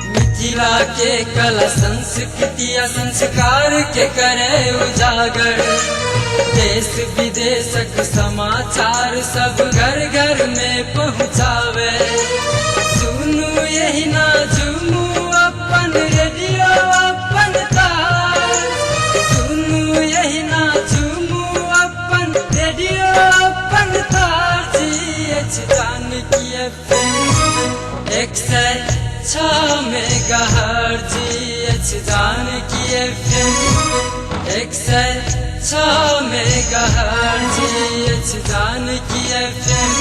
मिथिला के कला संस्कृति आ संस्कार के करे उजागर। देश विदेशक समाचार सब घर घर में पहुँचावे। सुनू यही ना झूमू अपन रेडियो अपन तार। सुनू यही ना झूमू अपन रेडियो अपन तार। जी H Janaki F 106 megahertz. H Janaki FM 106 megahertz. H Janaki FM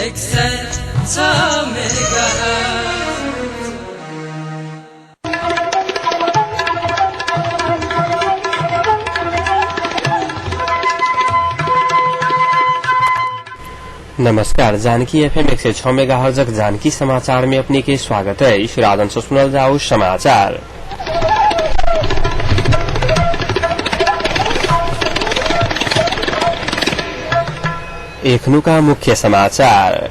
106 megahertz. नमस्कार, जानकी एफएम 106 मेगाहर्जक जानकी समाचार में अपने के स्वागत है। इस राजन से सुनल जाओ समाचार। एखनुका मुख्य समाचार।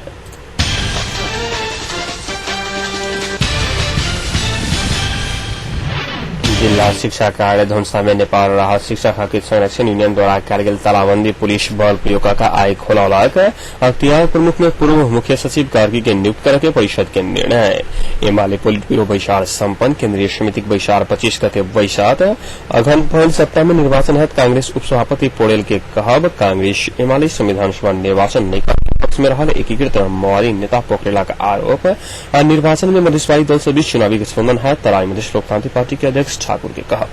जिल्ला शिक्षा कार्य धनुषा में नेपाल राहत शिक्षक हकित संरक्षण यूनियन द्वारा कयल गेल तालाबंदी पुलिस बल प्रयोग आइ खोलौलक। अख्तियार प्रमुख में पूर्व मुख्य सचिव कार्की के नियुक्त करके परिषद के निर्णय। एमाले पोलिट ब्यूरो बैसार सम्पन्न। केन्द्रीय समितिक बैसार 25 गते बैसात। अघन पहिल सप्ताह में निर्वाचन हेत कांग्रेस उपसभापति पौडेल के कहब। कांग्रेस एमाले संविधान सभा निर्वाचन नहीं पक्ष में रहल एकीकृत माओवादी नेता पोखरेलाक आरोप। आ निर्वाचन में मधेशवादी दल से बीच चुनावी गठबंधन है तराई मधेश लोकतांत्रिक पार्टी के अध्यक्ष ठाकुर के कहब।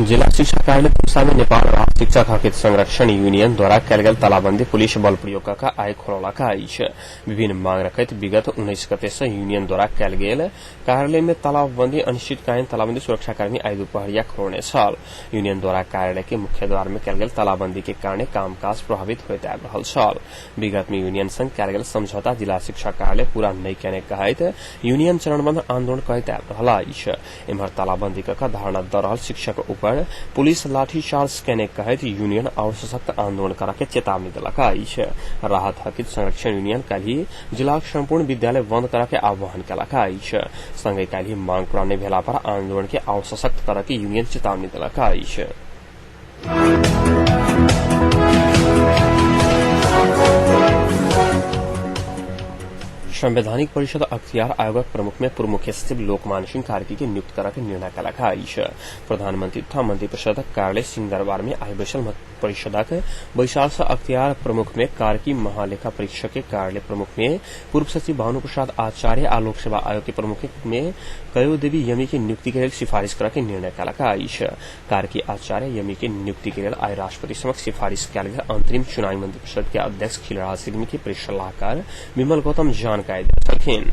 जिला शिक्षा कार्यालय धनुषा में नेपाल राहत शिक्षक हकित संरक्षण यूनियन द्वारा कयल गेल तालाबंदी पुलिस बल प्रयोग क आइ खोलौलक अछि। विभिन्न मांग रखैत विगत 19 गते से यूनियन द्वारा कयल गेल कार्यालय में तालाबंदी अनिश्चितकालीन तालाबंदी सुरक्षाकर्मी आइ दुपहरिया खोलने छल। यूनियन द्वारा कार्यालय के मुख्य द्वार में कयल गेल तालाबंदी के कारणे कामकाज प्रभावित होइत आबि रहल छल। विगत में यूनियन संग कयल गेल समझौता जिला शिक्षा कार्यालय पूरा नहि केने कहैत यूनियन चरणबद्ध आंदोलन करैत आबि रहल अछि। एम्हर तालाबंदी क धारणा द रहल शिक्षक ऊपर पुलिस लाठीचार्ज केने कहैत यूनियन और सशक्त आंदोलन करऽ के चेतावनी देलक अछि। राहत हकित संरक्षण यूनियन काल्हि जिलाक संपूर्ण विद्यालय बंद करऽ के आह्वान केलक अछि। संगहि काल्हि मांग पूरा नहि भेला पर आंदोलन के और सशक्त करऽ के यूनियन चेतावनी देलक अछि। संवैधानिक परिषद अख्तियार आयोगक प्रमुख में पूर्व मुख्य सचिव लोकमान सिंह कार्की के नियुक्त करऽ के निर्णय केलक अछि। प्रधानमंत्री तथा मंत्री परिषदक कार्यालय सिंहदरबार में आइ बैसल परिषदक बैसार से अख्तियार प्रमुख में कार्की, महालेखा परीक्षक के कार्यालय प्रमुख में पूर्व सचिव भानु प्रसाद आचार्य आ लोक सेवा आयोग के प्रमुख में कयो देवी यमी के नियुक्ति के लेल सिफारिश करऽ के निर्णय केलक अछि। कार्की, आचार्य, यमी के नियुक्ति के लेल आइ राष्ट्रपति समक्ष सिफारिश कयल गेल अंतरिम चुनावी मंत्री परिषद के अध्यक्ष खिलराज सिग्मी के प्रेस सलाहकार विमल गौतम जानकारी देने छलखिन।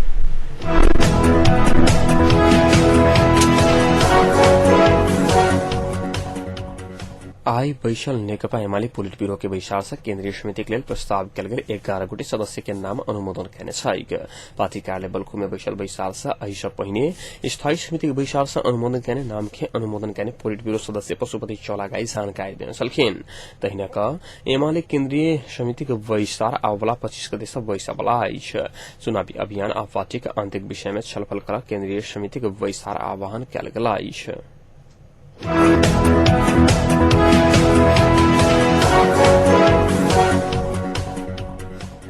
आइ बैसल नेकपा एमाले पोलिट ब्यूरो के बैसार से केन्द्रीय समिति के लेल प्रस्ताव कयल गेल 11 गोटे सदस्य के नाम अनुमोदन केने छैक। पार्टी कार्यालय बल्खू में बैसल बैसार से एहि सँ पहिने स्थायी समिति के बैसार से अनुमोदन केने नाम के अनुमोदन केने पोलिट ब्यूरो सदस्य पशुपति चौलागाई जानकारी देने छलखिन। तहिना क एमाले केन्द्रीय समिति के बैसार आबवला 25 गते से बैसवला अछि। चुनावी अभियान आ पार्टी के आंतरिक विषय में छलफल कर केन्द्रीय समिति के बैसार आह्वान कयल गेल अछि।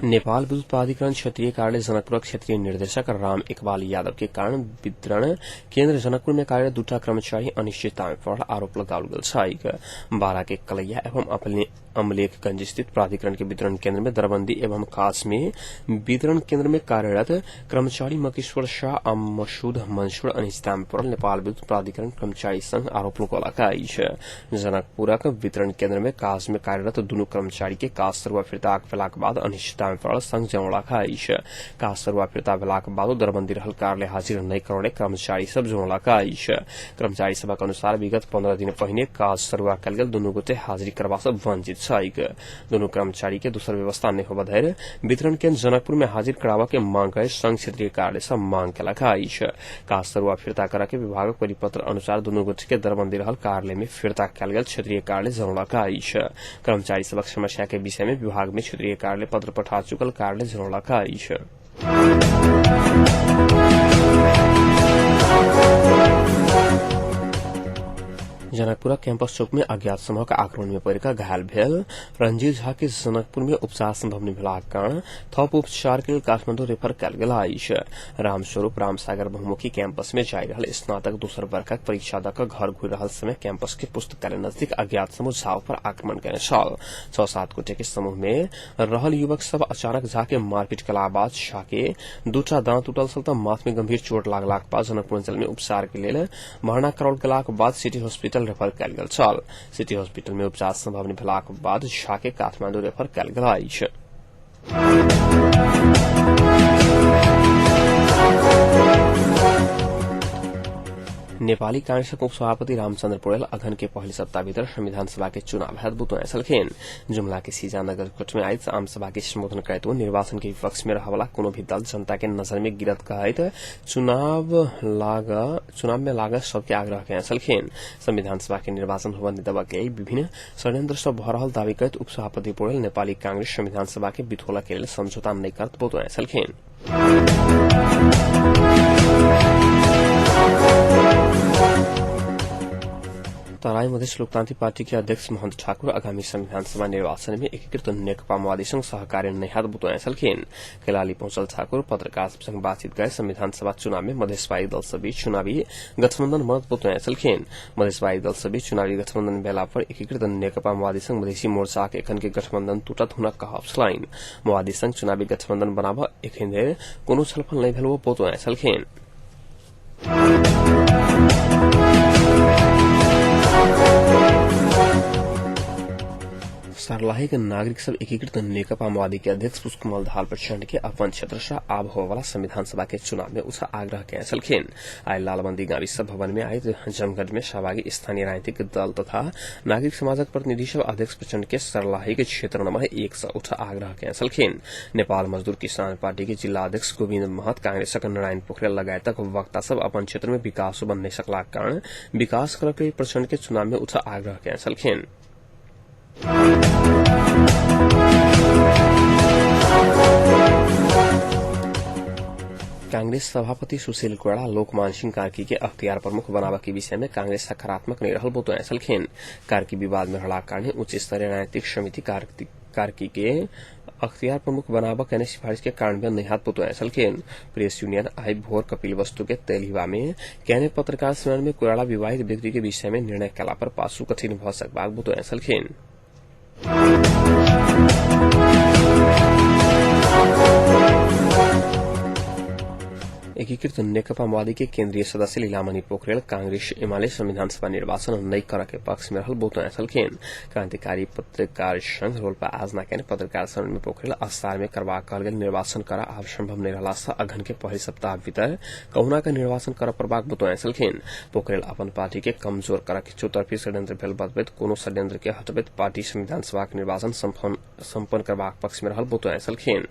नेपाल विद्युत प्राधिकरण क्षेत्रीय कार्यालय जनकपुरक क्षेत्रीय निर्देशक राम इकबाल यादव के कारण वितरण केन्द्र जनकपुर में कार्यरत दूटा कर्मचारी अनिश्चितता में पड़ल आरोप लगाओल गेल छैक। बारा के कलैया एवं अमलेखगंज स्थित प्राधिकरण के वितरण केन्द्र में दरबंदी एवं कास में वितरण केन्द्र में कार्यरत कर्मचारी मकेश्वर शाह आ मसूद मंसूर अनिश्चितता में पड़ल नेपाल विद्युत प्राधिकरण कर्मचारी संघ आरोप लगौलक अछि। जनकपुरक वितरण केन्द्र में काज में कार्यरत दुनू कर्मचारी के काज सरुआ फिर्ता भेलाक बाद अनिश्चितता में पड़ल संघ जनौलक अछि। काज सरुआ फिर्ता भेलाक बादो दरबंदी रहल कार्यालय हाजिर नहि करौने कर्मचारी सब जनौलक अछि। कर्मचारी सभक अनुसार विगत 15 दिन पहिने काज सरुआ कयल गेल दुनू गोटे हाजिरी करबा सँ वंचित छैक। दुनू कर्मचारी के दोसर व्यवस्था नहि होबय धरि वितरण केन्द्र जनकपुर में हाजिर कराबऽ के मांग कर संघ क्षेत्रीय कार्यालय सँ मांग केलक अछि। काज सरुआ फिर्ता करऽ के विभागक परिपत्र अनुसार दुनू गोटे के दरबंदी रहल कार्यालय में फिर्ता कयल गेल क्षेत्रीय कार्यालय जनौलक अछि। कर्मचारी सभक समस्या के विषय में विभाग में क्षेत्रीय कार्यालय पत्र पठा चुकल कार्यालय जनौलक अछि। जनकपुरा कैंपस चौक में अज्ञात समूहक आक्रमण में पड़ि कऽ घायल भेल रंजीत झा के जनकपुर में उपचार संभव नहि भेलाक कारण थप उपचार के लेल काठमांडू रेफर कयल गेल अछि। रामस्वरूप रामसागर बहुमुखी कैंपस में जाय रहल स्नातक दोसर वर्गक परीक्षा दऽ कऽ घर घुरि रहल समय कैंपस के पुस्तकालय नजदीक अज्ञात समूह झा पर आक्रमण केने छल। 6-7 गोटे के समूह में रहल युवक सब अचानक झा के मारपीट केला बाद झा के दूटा दांत टूटल छल तऽ माथ में गंभीर चोट लागलाक बाद जनकपुर अंचल में उपचार के लेल भर्ना कराओल गेलाक बाद सिटी हॉस्पिटल रेफर कयल गेल छल। सिटी हॉस्पिटल में उपचार संभव नहि भेलाक बाद झा के काठमांडू रेफर कयल गेल अछि। नेपाली कांग्रेसक उपसभापति रामचन्द्र पौडेल अघन के पहिल सप्ताह भीतर संविधान सभा के चुनाव हैत बुतौने छलखिन। जुमला के सीजा नगरकोट में आयोजित आम सभा के संबोधन करैत ओ निर्वाचन के विपक्ष में रहवाला कोनो भी दल जनता के नजर में गिरत कहैत चुनाव में लागत सबके आग्रह केने छलखिन। संविधान सभा के निर्वाचन होबय नहि देबय के लेल विभिन्न षड्यंत्र सब भऽ रहल दावी करैत उपसभापति पौडेल नेपाली कांग्रेस संविधान सभा के बिथोला के लेल समझौता नहि करत बतौने छलखिन। तराई मधेश लोकतांत्रिक पार्टी के अध्यक्ष महंत ठाकुर आगामी संविधान सभा निर्वाचन में एकीकृत नेकपा माओवादी संग सहकार्य नहि हैत बतौने छलखिन। कैलाली पहुंचल ठाकुर पत्रकार सब संग बातचीत कर संविधान सभा चुनाव में मधेशवादी दल सब बीच चुनावी गठबंधन बनत बतौने छलखिन। मधेशवादी दल सब बीच चुनावी गठबंधन भेला पर एकीकृत नेकपा माओवादी संग मधेसी मोर्चाक एखन के गठबंधन टूटत हुनक कहब छलनि। माओवादी संग चुनावी गठबंधन बनाबऽ एखन धरि कोनो छलफल नहि भेल ओ बतौने छलखिन। सर्लाही के नागरिक सब एकीकृत नेकपा माओवादी के अध्यक्ष पुष्पकमल दाहाल प्रचण्ड के अपन क्षेत्र से आब होबयवला संविधान सभा के चुनाव में उठा आग्रह केने छलखिन। आइ लालबंदी गाविस भवन में आयोजित जमघट में सहभागी स्थानीय राजनीतिक दल तथा नागरिक समाजक प्रतिनिधि सब अध्यक्ष प्रचण्ड के सर्लाही के क्षेत्र नंबर 1 से उठा आग्रह केने छलखिन। नेपाल मजदूर किसान पार्टी के जिला अध्यक्ष गोविन्द महत, कांग्रेसक नारायण पोखरेल लगायतक वक्ता सब अपन क्षेत्र में विकास बन नहि सकलाक कारण विकास करऽ के प्रचण्ड के चुनाव में उठा आग्रह केने छलखिन। कांग्रेस सभापति सुशील कोइराला लोकमान सिंह कार्की के अख्तियार प्रमुख बनाबऽ के विषय में कांग्रेस सकारात्मक नहि रहल बतौने छलखिन। कार्की विवाद में रहलाक कारणे उच्च स्तरीय राजनीतिक समिति कार्की के अख्तियार प्रमुख बनाबऽ केने सिफारिश के कार्यान्वयन नहि हैत बतौने छलखिन। प्रेस यूनियन आइ भोर कपिल वस्तु के तेलहिवा में केने पत्रकार सम्मेलन में कोइराला विवाहित व्यक्ति के विषय में निर्णय कयला पर पाछू कठिन भऽ सकबाक बतौने छलखिन। एकीकृत नेकपा माओवादी के केन्द्रीय सदस्य लीलामणि पोखरेल कांग्रेस एमाले संविधान सभा निर्वाचन नहि करऽ के पक्ष में रहल बतौने छलखिन। क्रांतिकारी पत्रकार संघ रोल्पा आज नाकेने पत्रकार सम्मेलन में पोखरेल असार में करबाक कहल गेल निर्वाचन करऽ आब संभव नहि रहला सँ अघन के पहिल सप्ताह भीतर कहुना के निर्वाचन करऽ पड़बाक बतौने छलखिन। पोखरेल अपन पार्टी के कमजोर करऽ के चौतरफी षड्यंत्र भेल बतबैत कोनो षड्यंत्र के हटबैत पार्टी संविधान सभाक निर्वाचन सम्पन्न करबाक पक्ष में रहल बतौने छलखिन।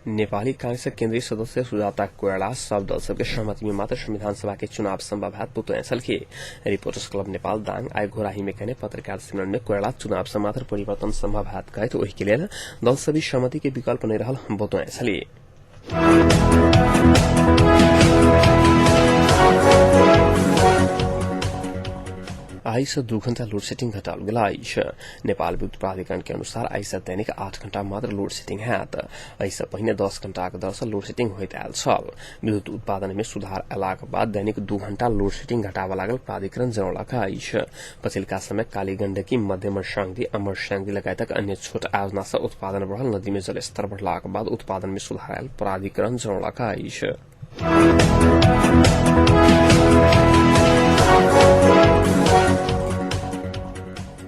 नेपाली कांग्रेसक केन्द्रीय सदस्य सुजाता कोइराला सब दल सबके सहमति में मात्र संविधान सभा के चुनाव संभव हैत बतौने छलखिन। रिपोर्टर्स क्लब नेपाल दाङ आइ घोराही में केने पत्रकार सम्मेलन में कोइराला चुनाव से मात्र परिवर्तन संभव हैत कहैत ओहि के लेल दल सभी सहमति के विकल्प नहि रहल बतौने छली। आइ से 2 घण्टा लोड सेटिंग घटाओल गेल अछि। नेपाल विद्युत प्राधिकरण के अनुसार आइ से दैनिक 8 घण्टा मात्र लोड सेटिंग हैत। एहि पहिने 10 घण्टाक दर से लोड सेटिंग होइत आयल छल। विद्युत उत्पादन में सुधार अयलाक बाद दैनिक 2 घण्टा लोड सेटिंग घटाबऽ लागल प्राधिकरण जनौलक अछि। पछिलका समय काली गण्डकी, मध्य मर्स्याङदी, अमरस्याङदी लगायतक अन्य छोट आयोजना से उत्पादन बढ़ल नदी में जलस्तर बढ़लाक बाद उत्पादन में सुधार आयल प्राधिकरण जनौलक अछि।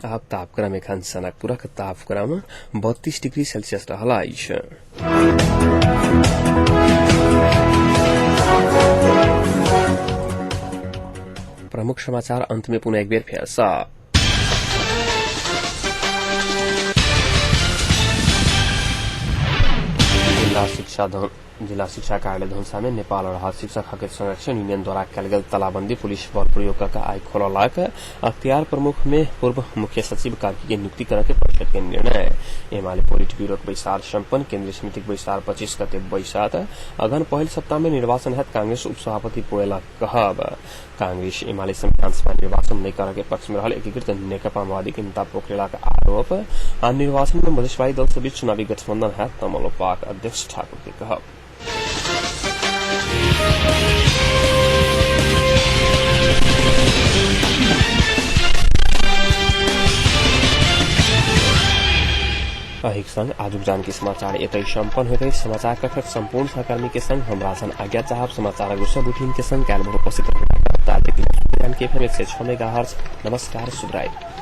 आब तापक्रम एखन जनकपुरक तापक्रम 32 डिग्री सेल्सियस रहल अछि। प्रमुख समाचार अंत में पुनः एक बेर फेर सँ। जिला शिक्षा कार्यालय धनुषा में नेपाल राहत शिक्षक हक संरक्षण यूनियन द्वारा कयल गेल तालाबंदी पुलिस बल प्रयोग कऽ आइ खोललक। अख्तियार प्रमुख में पूर्व मुख्य सचिव कार्की के नियुक्ति करऽ के परिषद के निर्णय। एमाले पोलिट ब्यूरो के बैसार सम्पन्न। केन्द्रीय समिति के बैसार 25 गते बैसार। अगहन पहिल सप्ताह में निर्वाचन हैत कांग्रेस उपसभापति पुरेला कहब। कांग्रेस एमाले संविधान सभा निर्वाचन नहीं करे के पक्ष में रहल एकीकृत नेकपा माओवादी के नेता पोखरेला के आरोप। आ निर्वाचन में मधेशवादी दल से बीच चुनावी गठबंधन है तमलोपाक अध्यक्ष ठाकुर के कहब। एहिक संग आजुक जानकी समाचार एतै सम्पन्न होइत अछि। समाचार कक्षक सम्पूर्ण सहकर्मी के संग हम राजन आज्ञा चाहब। समाचारक दोसर बुलेटिन के संग काल्हि भोर उपस्थित रहब। Janaki FM 106 megahertz. नमस्कार, शुभ रात्रि।